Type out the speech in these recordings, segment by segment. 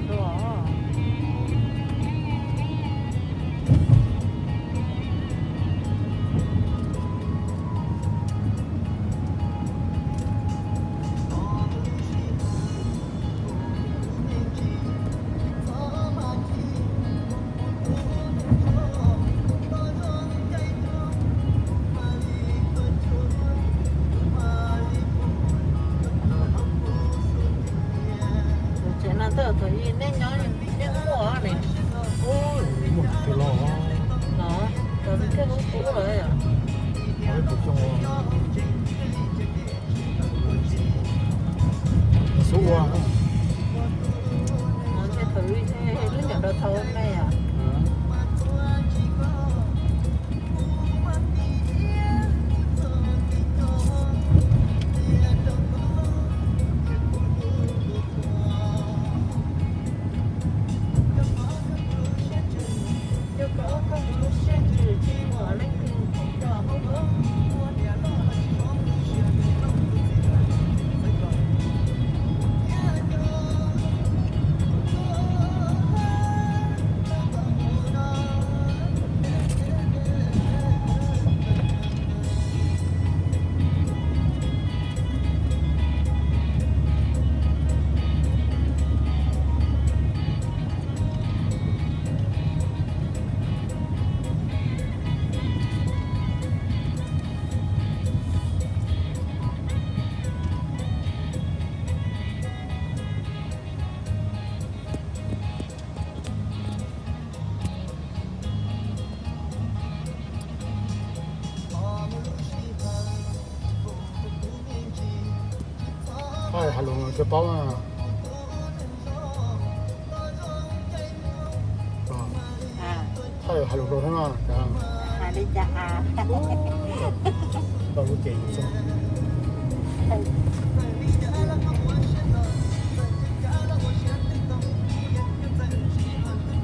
Dua. Tsev no twb thaum nej nyob nej muaj ne. Ub, muaj twg los? Los, thaum nws thiaj hlub hlub lawm. Xub ua. Ntshe thaum lub nyuam rau thaum me os. Thaij has lus tsis paub na. Thaij has lus rau thiab no. Hais li cas? Tau lub ces xwb.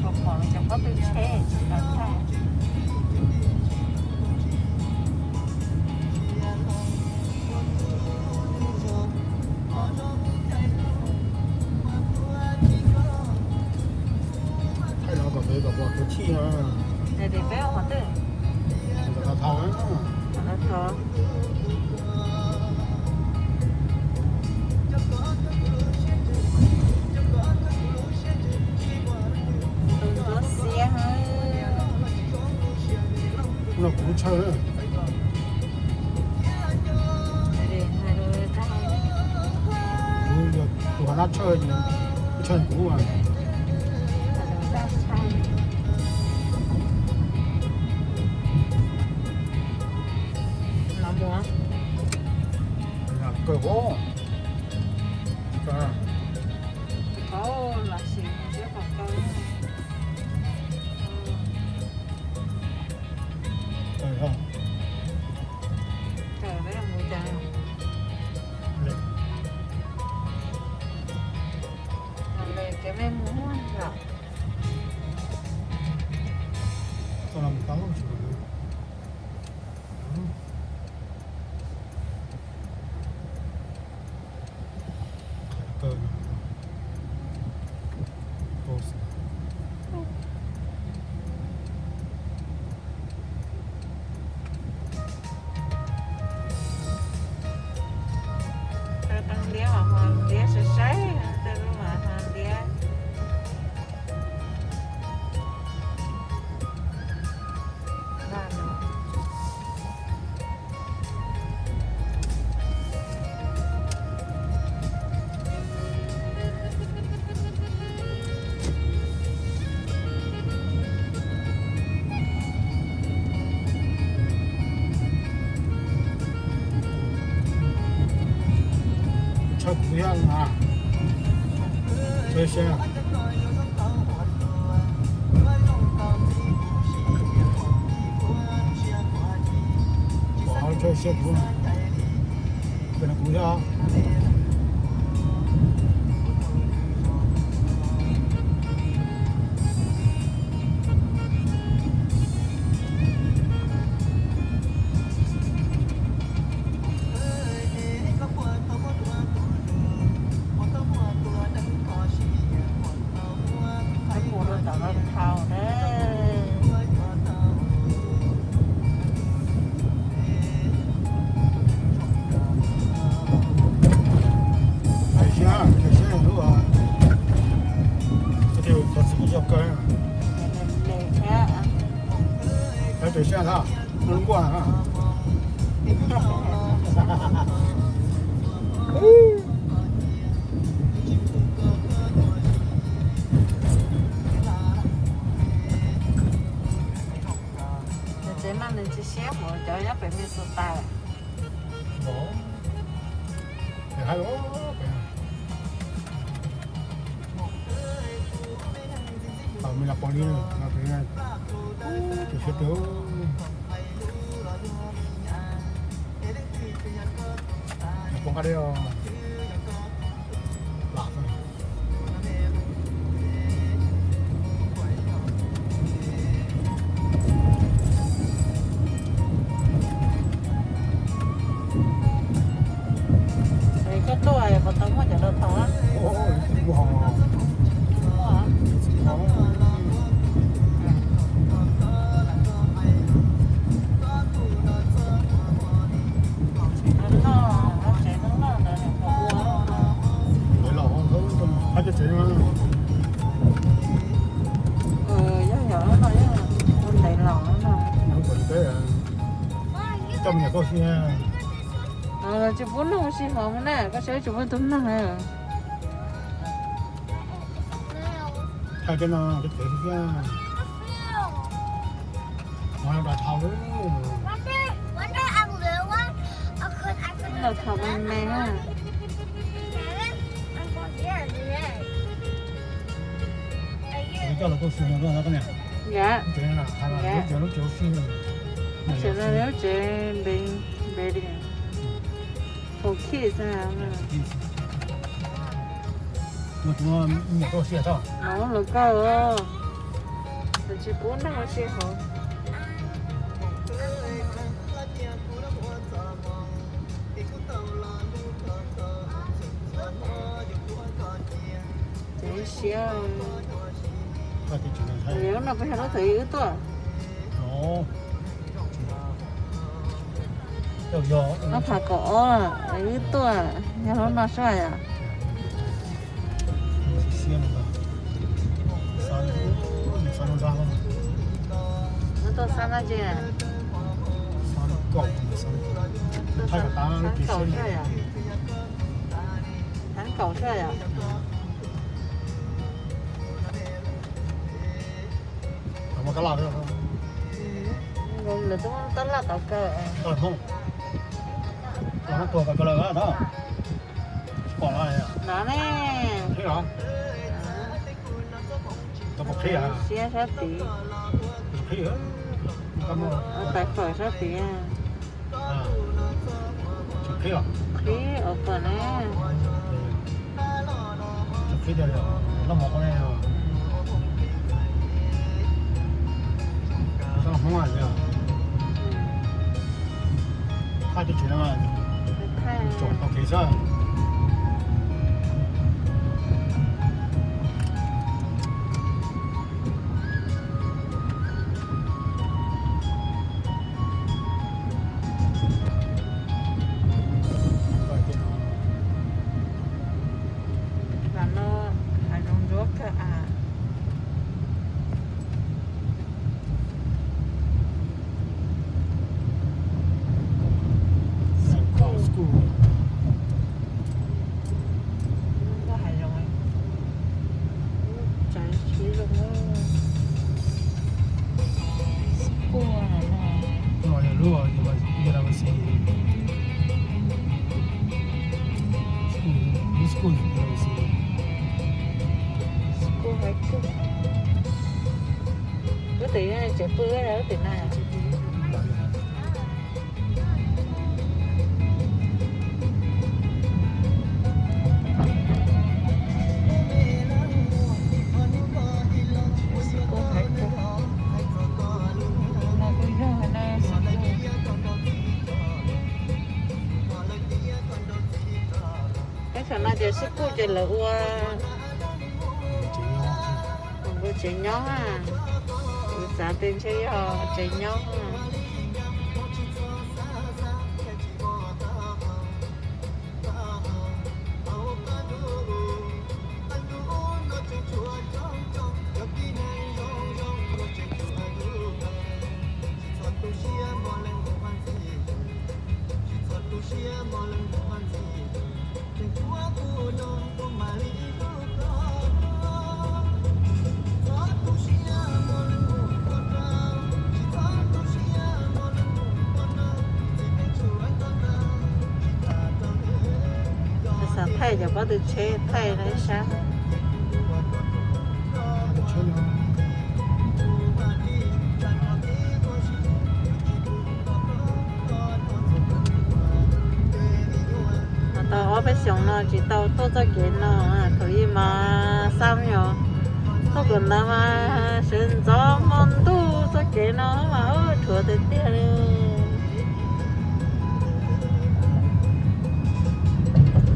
Cov phob tw tsheb tsis tau thaij. Thaij no kom peb kom pom tus chij no. Peb ua qhov twg? Kom no thau. Tus ntsuab xiab. No kuv tshaw. Kuv yog tus hav nab tshaw, tshaw kuv. Kawg os. Liab mas ho liab sai sai, tej lub mas ho liab. Tshaw kuv thiab na. Tshaw siab. Tshaw siab kuv. Kuv thiab. Tau me las pom li no, ces siab twg los pom nqa dej os. Lam xwb. Koj tuaj puas tau muaj cov daus thaum? Los, qab cov tsev no. Yog yog no yog ua ntev los no. Coj me nyuam tuaj si. Tsis pub neeg ua si hauv na, koj saib tsis pub tus neeg. Thaij tej no, tej tsev xwb thiab. Ua dhau dhau li. Los thaum me me na. Yam, lub tsev no lub tsev npe npe li for kids. Mus lawv koj, tsis pub neeg ua si hauv. Ces siab. Lub no puas yog lub thaum wb tuaj? Lub phav kaum ob wb tuaj, yog lub no soj yom. Wb tuaj xab no ces xab kaum soj yom. Xab kaum soj yom. Lawv twb muab tab laj tau kaw. Tuag tau kaw lawm na. Pom no ne. Siab sab tid. Tais fawm sab tid. Qhib os pom ne. Hmoob, thaij tej tsev no, tsom tau kev xwb. Tam no hav zoov ntsuab kawg av. Tsev siv zoo. School no, no yog lub university. School, lub school university. School high school. Lub tim tsev pw, lub tim na. School high school. No kuj yog na. Teb chaws no ces school ces lawv ua, ua tsev nyob. Kuv xav tias ntshe yog tsev nyob. Thaij cov pob tw tsheb thaij no ib sab. Tau ob peb xyoos no tsis tau tuaj txoj kev no, thaum ub mas xab yog tuaj kom ntawd mas sawv ntxov hmo ntuj txoj kev no mas rhuav tiag tiag li.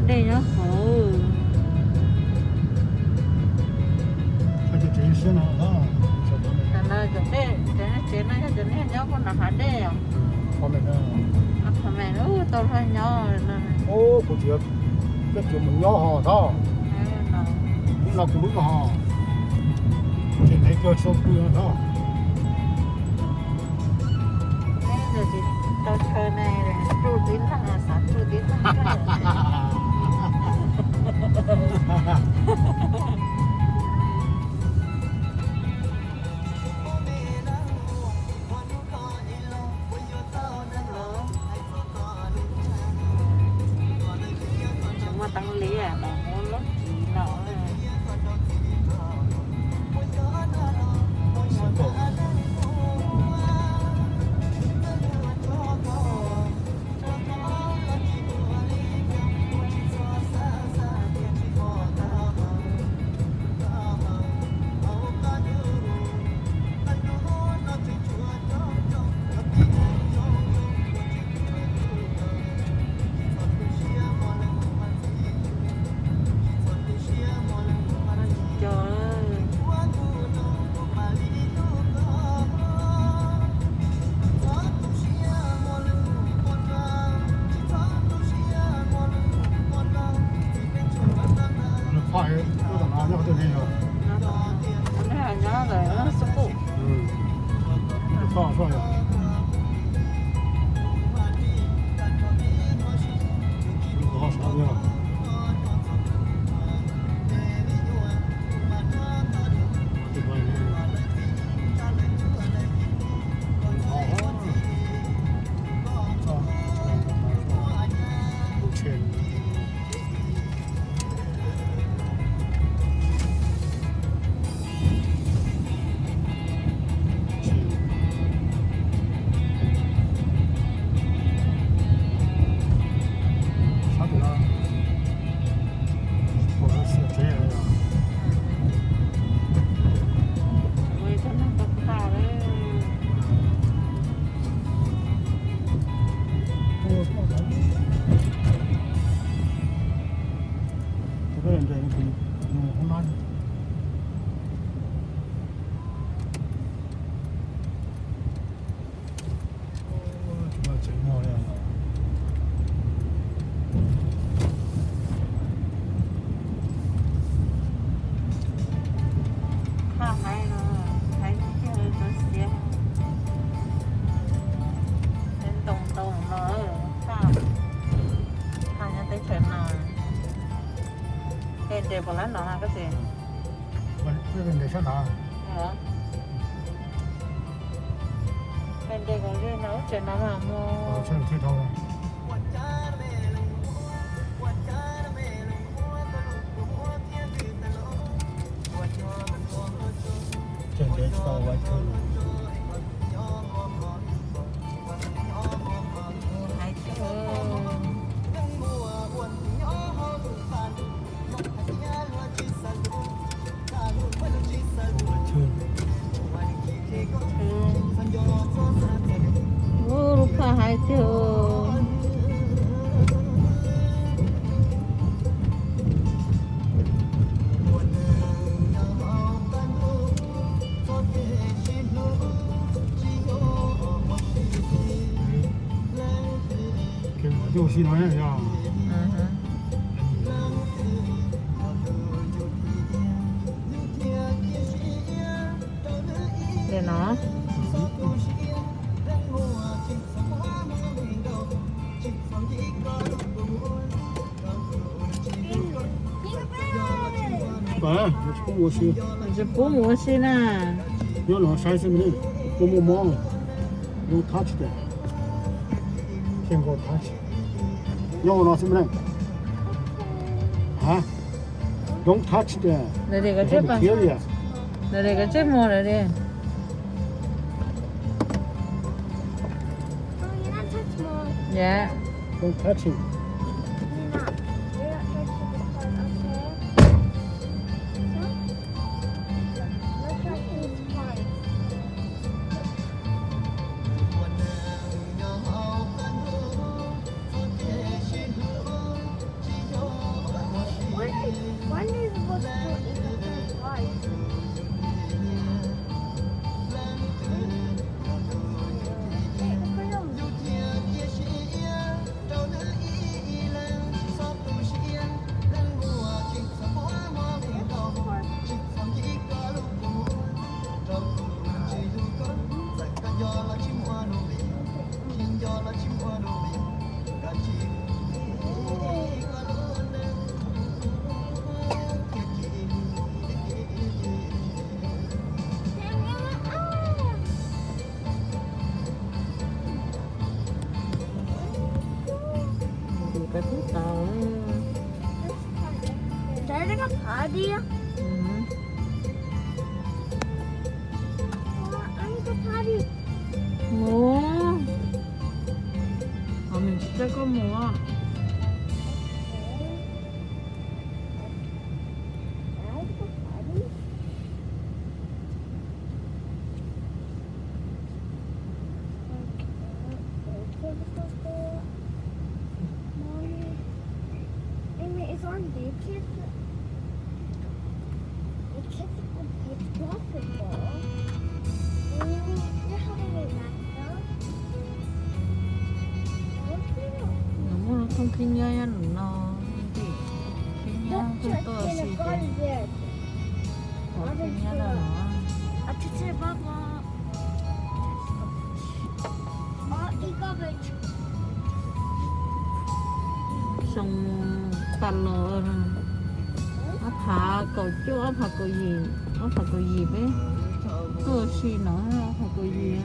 Dej nyob hauv. Tam no cov dej, cov tsev no yog cov nej nyob puag nram hav dej os? Comment, tau luag nyob no. Kuv tsis, koj tsis mus nyob hos tod. Lub no kuv lub no hos. Ces ntev kawg tsis tau pw no tod. Tsis tau chaw ne, pluj tib neeg, xav pluj tib neeg. Tsis muaj teeb li los muab lub kiv no. Ntoo ntoo no, nyob teb chaws no, nres puas lab no koj txiv? Nres sab nrad. Nres kom li no, lub tsev no mas muaj. Ub, lub phaj haib tiag. Ua si no yog. Li no. Tsis pub mus ua si na. Nyob no saib xwb, kuj muaj mob, lub thab tsis tes, thiaj nkaus thab tsis. Nyob no xwb ne. Don't touch the, the area. Lawv de koj tseb muag lawv de. Yeah. Don't touch him. Why are you supposed to do it? Tus koj tub tau. They're gonna party. Mus. Ho nws tsis coj koj mus. Mommy, I mean, it's on daycare. The kids go play basketball. Mommy, you're having a nap now? Nws muaj lub thooj khib nyiab nyob nws no, khib nyiab tuaj tuaj si ces, khib nyiab no no. Xyoo tas los, ob phav kaum cuaj, ob phav kaum yim, ob phav kaum yim peb tuaj si no, ob phav kaum yim,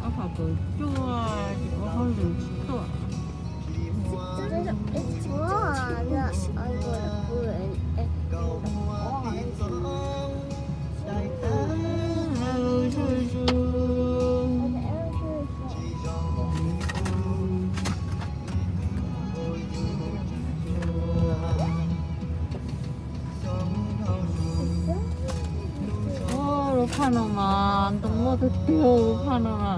ob phav kaum cuaj ces ua hauj lwm tsis tuaj. Lub phaj no mas ntoo loj tiag tiag, lub phaj no na.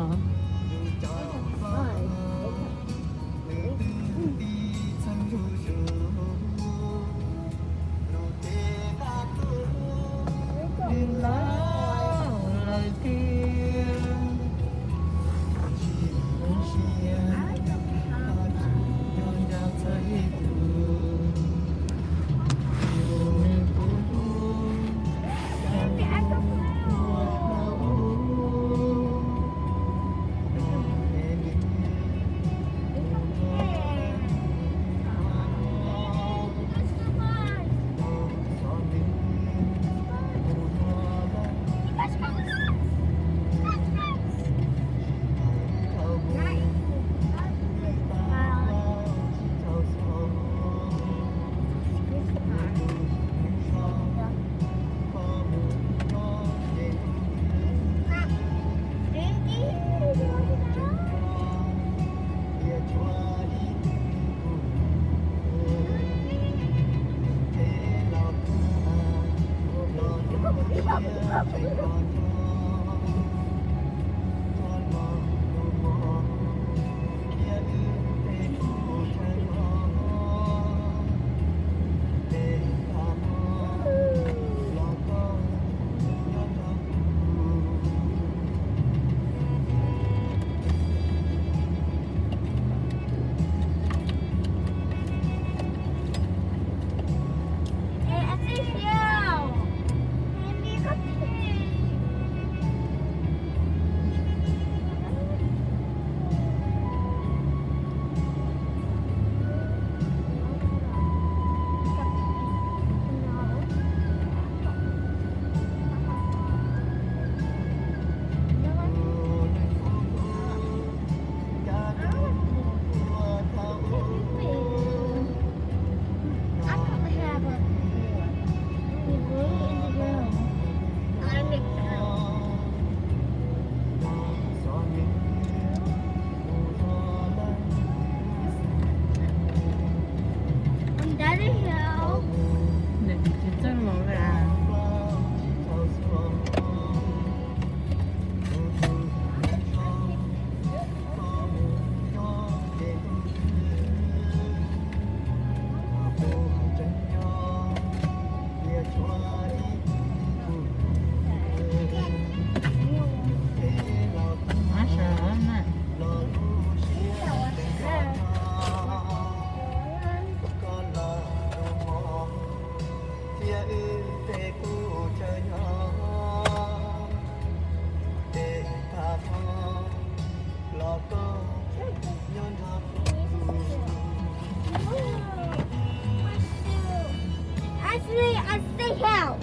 I say help.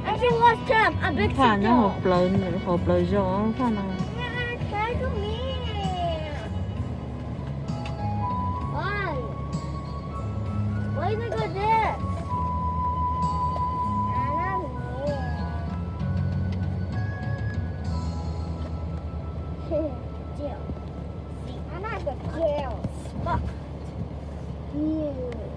I should watch them. A big Thaj nyob hauv plawv, hauv plawv zos thaj no. Why? Why you think of this? I don't know. Jail. See, I'm not the jail. Fuck. You.